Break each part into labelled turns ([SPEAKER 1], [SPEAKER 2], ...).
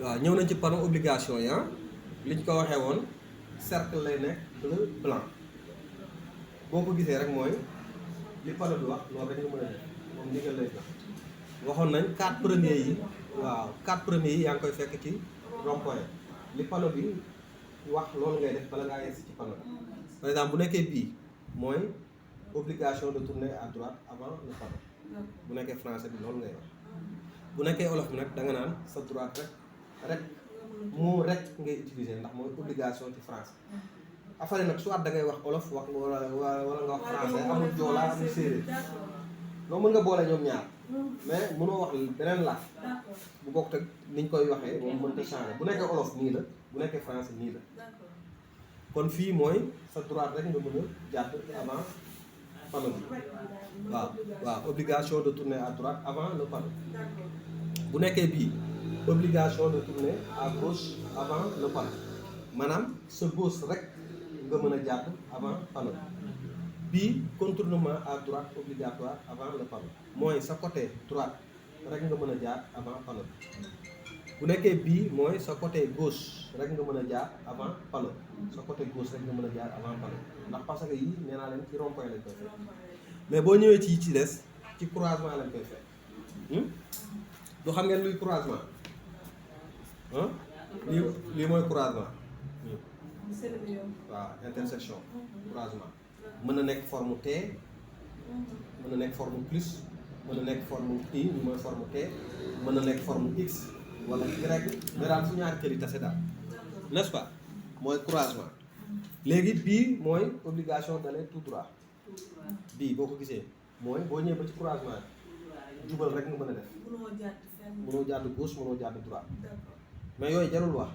[SPEAKER 1] waaw ñëw nañ ci panneau obligation yi liñ ko waxee woon cercle lay nekk bleu blanc boo ko gisee rek mooy li panneau bi wax loolu rek nga mën a def moom ndigal lay jox waxoon nañ 4 premiers yi waaw 4 premiers yi yaa ngi koy fekk ci rond-point li panneau bi wax loolu ngay def bala ngaa yegsi ci panneau bi par exemple bu nekkee bii mooy obligation de tourner à droite avant le panneau bu nekkee français bi loolu ngay wax bu nekkee olof bi nag da nga naan sa droite rek moo rek ngay utiliser ndax mooy obligation ci français affaire nag soit da ngay wax olof wax wala nga wax français amul joola amul séeréer loo mën nga boole ñoom ñaar mais mënoo wax beneen làkk bu bokk te niñ koy waxee moom mënta changer bu nekkee olof nii la bu nekkee français nii la kon fii mooy sa droite rek nga mën a jàdd avant panneau bi waaw obligation de tourner à droite avant le panneau bu nekkee bii obligation de tourner à gauche avant le panneau maanaam sa gauche rek nga mën a jàdd avant panneau bii contournement à droite obligatoire avant le panneau mooy sa côté droite rek nga mën a jaar avant panneau bu nekkee bii mooy sa côté gauche rek nga mën a jaar avant panneau sa côté gauche rek nga mën a jaar avant panneau ndax parce que yii nee naa leen ci rond-point lañ koy fekk mais boo ñëwee ci des ci croisement lañ koy fekk du xam ngeen luy croisement lii mooy croisement waaw intersection croisement mën na nekk forme T mën na nekk forme plus mën na nekk forme I ñu mooy forme T mën na nekk forme X wala Y mais daal fu ñaari kër yi tase daal n'est-ce pas mooy croisement léegi bii mooy obligation d'aller tout droit bii boo ko gisee mooy boo ñëwee ba ci croisement jubal rek nga mën a def mënoo jàdd gauche mënoo jàdd droite mais yooyu jarul wax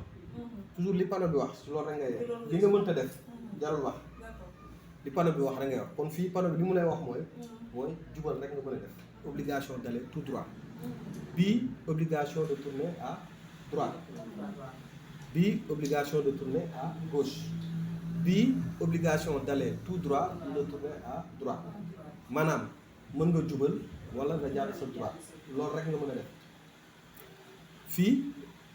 [SPEAKER 1] toujours li panneau bi wax si loolu rek ngay li nga mënta def jarul wax li panneau bi wax rek ngay wax kon fii panneau bi li mu lay wax mooy jubal rek nga mën a def obligation d'aller tout droit bii obligation de tourner à droite bii obligation de tourner à gauche bii obligation d'aller tout droit ou de tourner à droite maanaam mën nga jubal wala nga jàdd sa droite loolu rek nga mën a def fii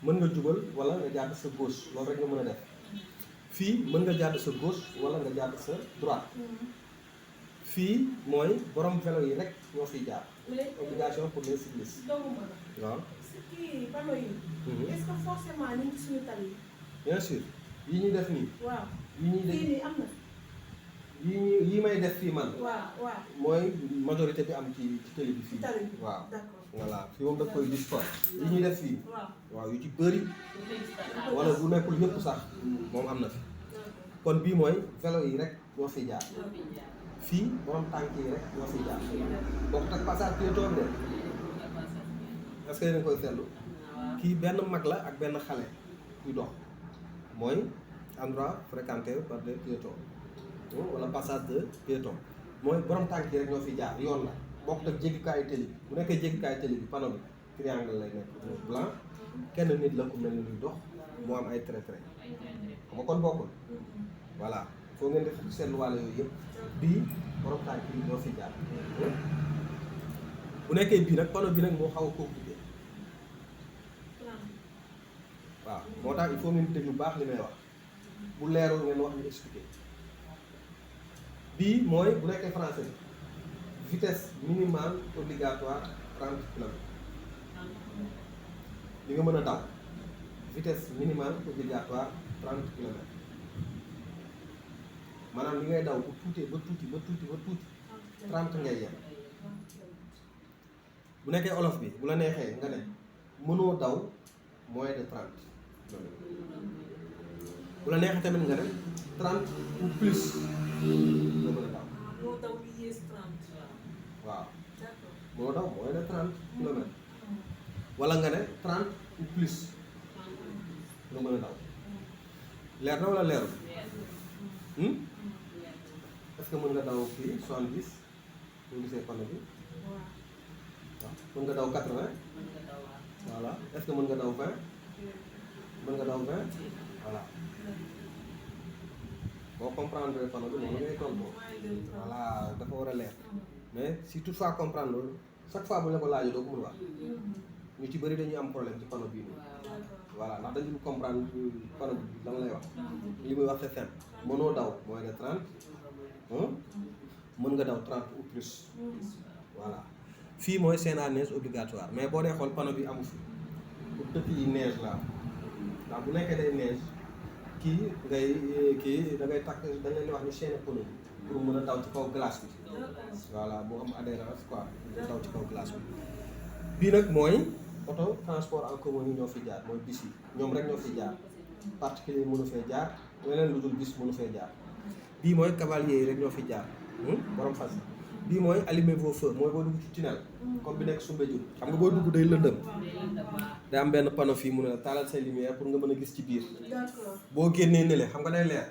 [SPEAKER 1] mën nga jubal wala nga jàdd sa gauche loolu rek nga mën a def fii mën nga jàdd sa gauche wala nga jàdd sa droite fii mooy borom vélo yi rek ñoo fiy jaar obligation pour les cyclistes waaw
[SPEAKER 2] kii panneau yi est-ce que forcément ñu ngi suñu tali
[SPEAKER 1] bien sûr yi ñuy def nii
[SPEAKER 2] waaw
[SPEAKER 1] yi ñuy def
[SPEAKER 2] fii nii am na
[SPEAKER 1] yi may def fii man
[SPEAKER 2] waaw
[SPEAKER 1] mooy majorité bi am ci télé bi fii
[SPEAKER 2] tali bi
[SPEAKER 1] waaw
[SPEAKER 2] d'accord
[SPEAKER 1] voilà fii moom daf koy gis fa yi ñuy def fii
[SPEAKER 2] waaw
[SPEAKER 1] waaw yu ci bëri wala bu nekkul yëpp sax moom am na fi kon bii mooy vélo yi rek ñoo fiy jaar fii borom tànk yi rek ñoo fiy jaar bokkut ak passage piéton de est-ce que yéen a koy seetlu kii benn mag la ak benn xale kuy dox mooy endroit fréquenté par des piétons wala passage de piéton mooy borom tànk yi rek ñoo fiy jaar yoon la bokkut ak jéggikaayu télé bi bu nekkee jéggikaayu télé bi panneau bi triangle lay nekk blanc kenn nit la ku mel ni luy dox moo am ay trait xam nga kon bokkul voilà foo ngeen def seetluwaale yooyu yëpp bii borom tànk yi ñoo fiy jaar bu nekkee bii nag panneau bi nag moo xaw a compliqué waaw moo tax il faut ngeen déglu baax li may wax bu leerul ngeen wax ñu expliqué bii mooy bu nekkee français bi vitesse minimale obligatoire 30 kilomètres li nga mën a daw vitesse minimale obligatoire 30 kilomètres maanaam li ngay daw bu tuutee ba tuuti 30 ngay yem bu nekkee olof bi bu la neexee nga ne mënoo daw moins de 30 bu la neexee tamit nga ne 30 ou plus nga mën a daw waaw mënoo daw moins de 30 kilomètres wala nga ne 30 ou plus nga mën a daw leer na wala leerul est-ce que mën nga daw fii 70 boo gisee panneau bi waaw mën nga daw 80 voilà est-ce que mën nga daw 20 mën nga daw 20 voilà boo comprendre panneau bi noonu ngay tontoo voilà dafa war a leer mais si toutefois comprendre loolu chaque fois bu ñu la ko laajee doo ko mën wax ñu ci bëri dañuy am problème ci panneau bii nii voilà ndax dañu dul comprendre panneau bi lan lay wax li muy wax c'est simple mënoo daw mooy nga 30 mën nga daw 30 ou plus voilà fii mooy chaîne à neige obligatoire mais boo dee xool panneau bi amu fi pour dëkk yi neige la ndax bu nekkee day neige kii da ngay takk dañ leen di wax ñu chaîne pneu pour mën a daw ci kaw glace bi voilà mu am adhérence quoi daw ci kaw glace bi bii nag mooy auto transport en commun yi ñoo fi jaar mooy bis yi ñoom rek ñoo fi jaar particulier mënu fee jaar leneen lu dul bis mënu fee jaar bii mooy cavalier yi rek ñoo fi jaar borom fas bii mooy allumer vos feux mooy boo dugg ci tunnel comme bi nekk Soumbédioune xam nga boo dugg day lëndëm day am benn panneau fii mu ne la taalal say lumière pour nga mën a gis ci biir boo génnee nële xam nga day leer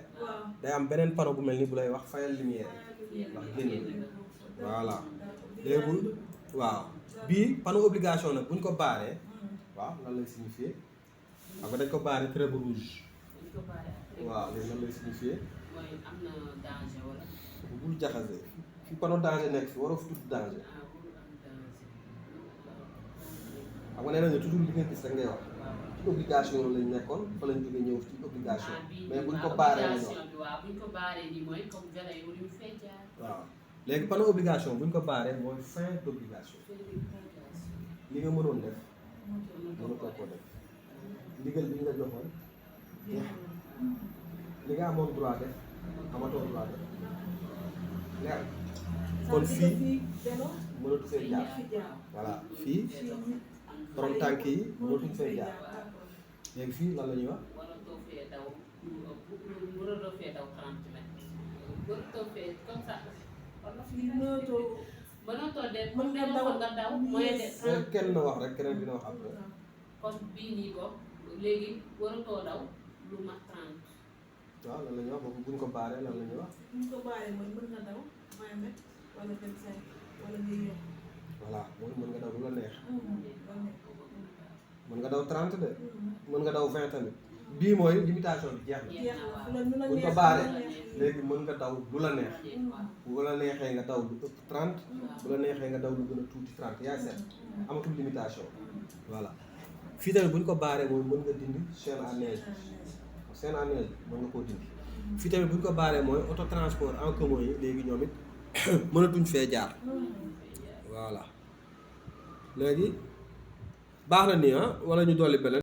[SPEAKER 1] day am beneen panneau bu mel ni bu lay wax fayal lumière wax génn voilà léegi waaw bii panneau obligation nag buñ ko baaree waaw lan lay signifier xam nga dañ ko baaree trait bu rouge waaw léegi lan lay signifier bul jaxase fi panneau danger nekk fi waroo fi tudd danger xam nga nee nañu toujours li nga gis rek ngay wax ci obligation lañ nekkoon fa lañ jógee ñëw ci obligation mais buñ ko baaree lañ wax waaw léegi panneau obligation buñ ko baaree mooy fin d'obligation li nga mënoon def mënatoo koo def ndigal bi ñu la joxoon li nga amoon droit def amatoo droit def leer kon fii mënatu fee jaar voilà fii borom tànk yi mënatuñ fee jaar léegi fii lan la ñuy wax kenn na wax rek keneen dina wax après
[SPEAKER 3] kon bii nii ko léegi waratoo daw lu mat 30
[SPEAKER 1] waaw lan la ñuy wax boobu buñ ko baaree lan la ñuy wax
[SPEAKER 2] buñ ko baaree mooy mën nga daw 20 mètres wala 25 wala ngay yokk
[SPEAKER 1] voilà mooy mën nga daw lu la neex mën nga daw 30 de mën nga daw 20 tamit bii mooy limitation bi jeex na buñ ko baaree léegi mën nga daw lu la neex bu la neexee nga daw lu ëpp 30 bu la neexee nga daw lu gën a tuuti 30 yaa seet amatul limitation voilà fii tamit buñ ko baaree mooy mën nga dindi chaîne à neige chaîne à neige mën nga koo dindi fii tamit buñ ko baaree mooy auto transport en commun yi léegi ñoom it mënatuñ fee jaar voilà léegi baax na nii wala ñu dolli beneen